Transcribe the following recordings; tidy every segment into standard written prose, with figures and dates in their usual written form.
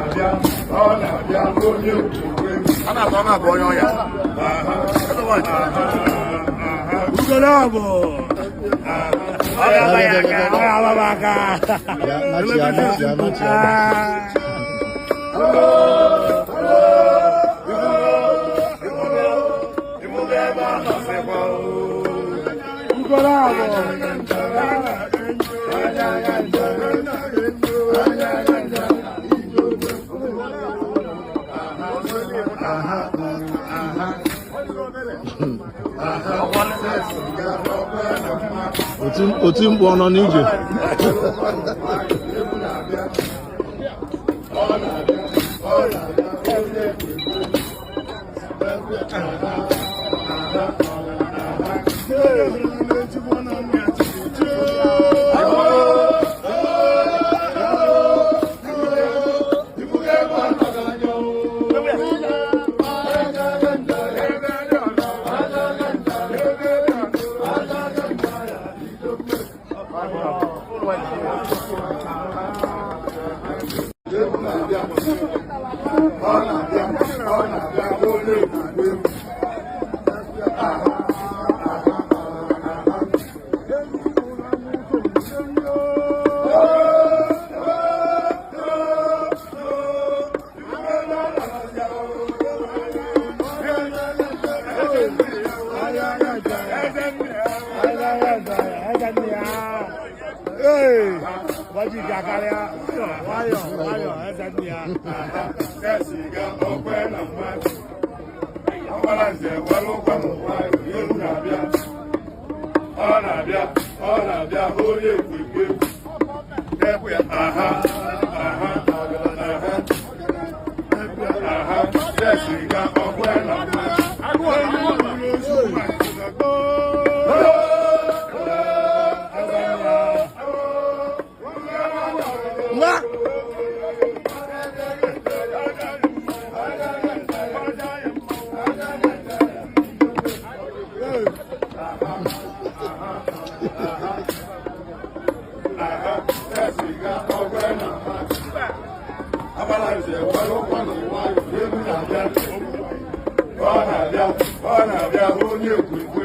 Na-abịa, ọ na-abịa onye okwukwe. A na-atọ na-abụ onye ọya. Ugolabụ. Ọ ga-agba ya aka, ọ ga-agba m aka. Ya, nachia, nachia, nachia. Ugolabụ. Oti mkpu ọ nọ n'ije? Ọ na-abịa, ọ na-abịa onye okwukwe. Ọ na-abịa, ọ na-abịa onye ekwekwe. Ekwe ya, aha, aha, aha, aha, sesiga ọkwe na mmadụ. Nwa! Ọ na-abịa, ọ na-abịa onye ekwekwe.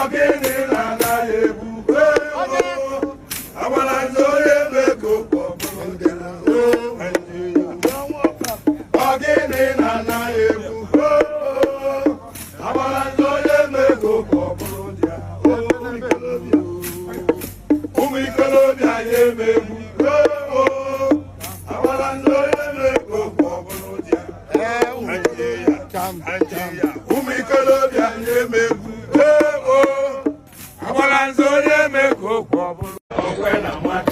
Ogene na-anaghị egbu agbara nze onye ego. Ogene na-anaghị egbu agbara nze onye ego ka ọ bụrụ dị ya. Ụmụ ikolobịa ya emegbu agbara nze onye ego ka ọ bụrụ dị ya. Ụmụ ikolobịa ya emegbu agbara nze onye eme ka okwu ọ bụrụ okwe na nwata.